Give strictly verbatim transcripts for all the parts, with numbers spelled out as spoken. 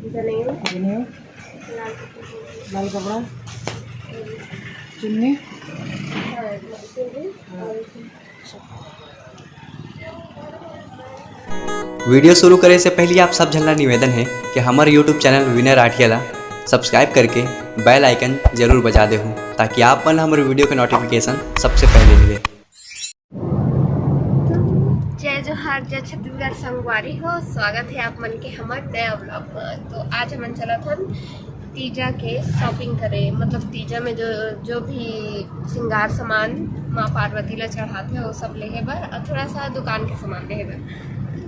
जनेऊ, जनेऊ, लाल कपड़ा, चुन्नी। वीडियो शुरू करे से पहले आप सब झन ला निवेदन है कि हमर YouTube चैनल विनय राठिया ला सब्सक्राइब करके बेल आइकन जरूर बजा देहू, ताकि आप मन ला हमर वीडियो के नोटिफिकेशन सबसे पहले मिले। जय जोहार, जय छत्तीसगढ़ संगवारी हो, स्वागत है आप मन के हमर नया व्लॉग में। तो आज हमन चलत हन तीजा के शॉपिंग करे, मतलब तीजा में जो, जो भी श्रृंगार सामान माँ पार्वती ला चढ़ाथे, वो सब लेहे बर और थोड़ा सा दुकान के सामान लेहे बर।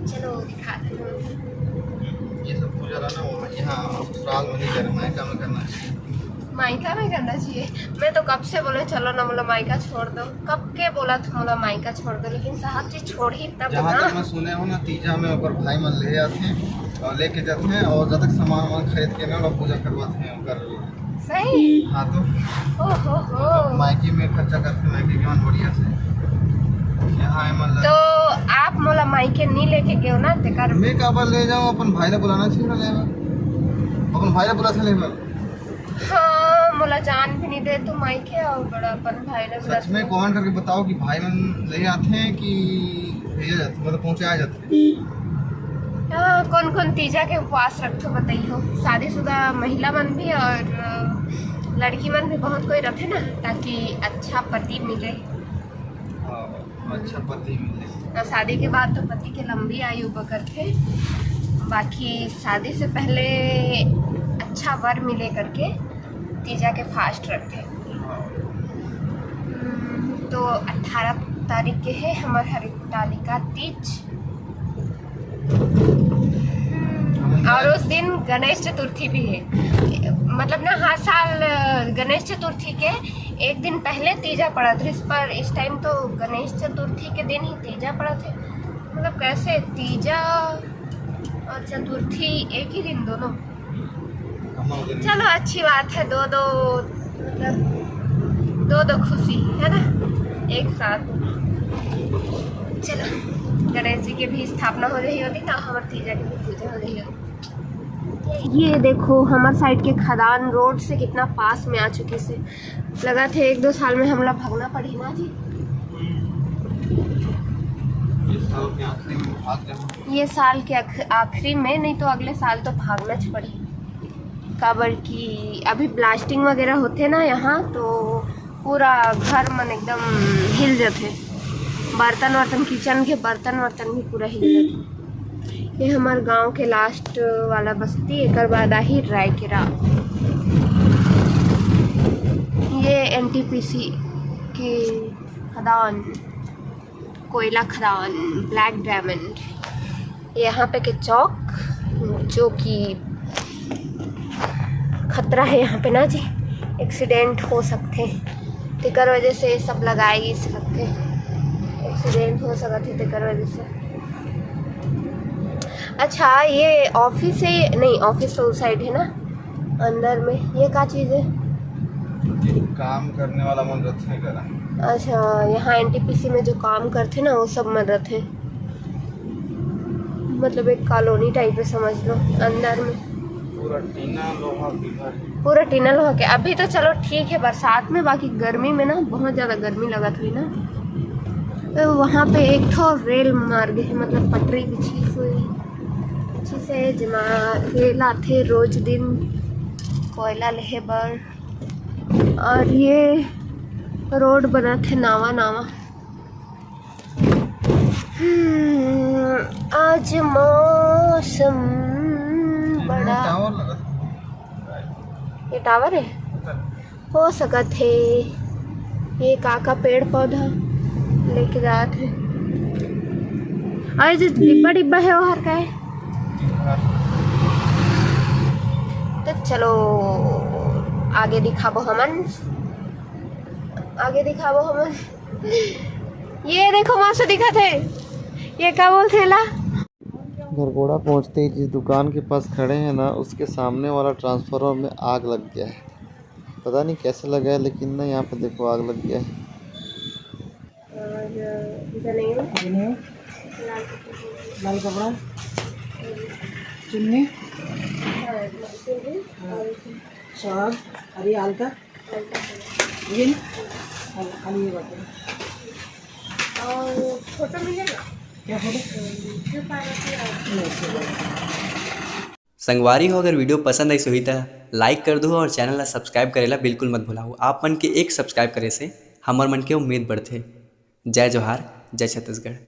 चलो दिखा देते हैं। ये सब पूजा ला ना, वो यहाँ ससुराल में नहीं करे, मायका में करना चाहिए। मायका में करना चाहिए। मैं तो कब से बोले चलो ना, मोला मायका छोड़ दो, कब के बोला था मोला मायका छोड़ दो, लेकिन साहब जी छोड़ ही तब जहाँ ना। तक मैं सुने हूँ ना, तीजा में ओकर भाई मन ले आथे और लेके जाथे और जब तक सामान वामान खरीद के ना, लोग पूजा करवाथे ओकर। सही? हाँ तो। ओ हो हो। मतलब मायके में खर्चा करथे, मायके के मन बढ़िया से। यहाँ है मतलब। तो आप मोला मायके नहीं लेके गए ना, तेकर। मैं काबर ले जाऊँ, अपन भाई ला बुलाना चाहिए ना लेबर। अपन भाई ला बुला से लेबर। हाँ, मोला जान भी नहीं दे तू मायके और बड़ा अपन भाई ला बुला सच में से। कमेंट करके बताओ कि भाई मन ले आथे हैं कि भेजा जाथे, मतलब पहुँचाया जाथे। हाँ, कौन कौन तीजा के उपवास रखथो बताइहो। शादीशुदा महिला मन भी और अ, लड़की मन भी बहुत कोई रथे ना, ताकि अच्छा पति मिले। हाँ, अच्छा पति मिले। और शादी के बाद तो पति के लंबी आयु बकरथे, बाकी शादी से पहले अच्छा वर मिले करके तीजा के फास्ट रखथे। हम्म, तो अट्ठारह तारीख के है हमर हरितालिका तीज। और उस दिन गणेश चतुर्थी भी है। मतलब ना, हर साल अ, गणेश चतुर्थी के एक दिन पहले तीजा पड़त रहिस, पर इस टाइम तो गणेश चतुर्थी के दिन ही तीजा पड़त है। मतलब कैसे तीजा और चतुर्थी एक ही दिन दोनों? चलो, अच्छी बात है, दो दो, मतलब दो दो खुशी है ना एक साथ। चलो, गणेश जी के भी स्थापना हो रही होती ना, हमर तीजा के भी पूजा हो रही होती। ये देखो, हमर साइड के खदान रोड से कितना पास में आ चुकी से। लगा थे एक दो साल में हमला भागना पड़ी ना जी। ये साल के आखिरी में भाग जाओ। ये साल के आख-, आखिरी में, नहीं तो अगले साल तो भागना च पड़ी। काबर कि अभी ब्लास्टिंग वगैरह होथे ना यहाँ, तो पूरा घर मन एकदम हिल जथे। बर्तन वर्तन, किचन के बर्तन वर्तन भी पूरा हिल जथे। ये हमर गांव के लास्ट वाला बस्ती, एकर बाद आही रायकेरा। ये एनटीपीसी के खदान, कोयला खदान, ब्लैक डायमंड। यहाँ पे के चौक, जो कि खतरा है यहाँ पे ना जी, एक्सीडेंट हो सकथे, तेकर वजह से सब लगाए गिस लगथे, एक्सीडेंट हो सकत हे तेकर वजह से। अच्छा, ये ऑफिस है? नहीं, ऑफिस तो उस साइड है ना, अंदर में। ये का चीज़ है? ये काम करने वाला मन रथे करा। अच्छा, यहाँ एनटीपीसी में जो काम करथे ना, वो सब मन रथे। मतलब एक कॉलोनी टाइप है, समझ लो, अंदर में। पूरा टीना लोहा के घर है। पूरा टीना लोहा के। अभी तो चलो ठीक है बरसात में, बाकी गर्मी में ना बहुत ज़्यादा गर्मी लगत हुई ना। तो वहाँ पे एक ठो रेल मार्ग है, मतलब पटरी बिछी हुई, बिछी से, जेमा रेल आथे रोज दिन कोयला लेहे बर। और ये रोड बनत हे नावा नावा। हम्म, आज मौसम बड़ा टावर लगा। ये टावर है, हो सकत हे। ये का का पेड़ पौधा लेके जात हे। और ये जो डिब्बा डिब्बा है, वो हर का है? तो चलो आगे दिखाबो हमन, आगे दिखाबो हमन। ये देखो, मस्त दिखत हे। ये का बोलथे ला? घरघोड़ा पहुंचते ही जिस दुकान के पास खड़े हैं ना, उसके सामने वाला ट्रांसफार्मर में आग लग गया है। पता नहीं कैसे लगा है, लेकिन ना यहाँ पे देखो, आग लग गया है। और जनेऊ, जनेऊ, लाल कपड़ा, लाल कपड़ा, चुन्नी। हाँ, स्वाद, अरे हल्का, ये ना, हल-, खाली ये बात है। और फोटो मिलेगा? क्या फोटो? जो पार्वती और नहीं, इससे बोलो। संगवारी हो, अगर वीडियो पसंद आइस होही त लाइक कर दू और चैनल ला सब्सक्राइब करेला बिल्कुल मत भुलाओ। आप मन के एक सब्सक्राइब करे से हमर मन के उम्मीद बढ़थे। जय जोहार, जय छत्तीसगढ़।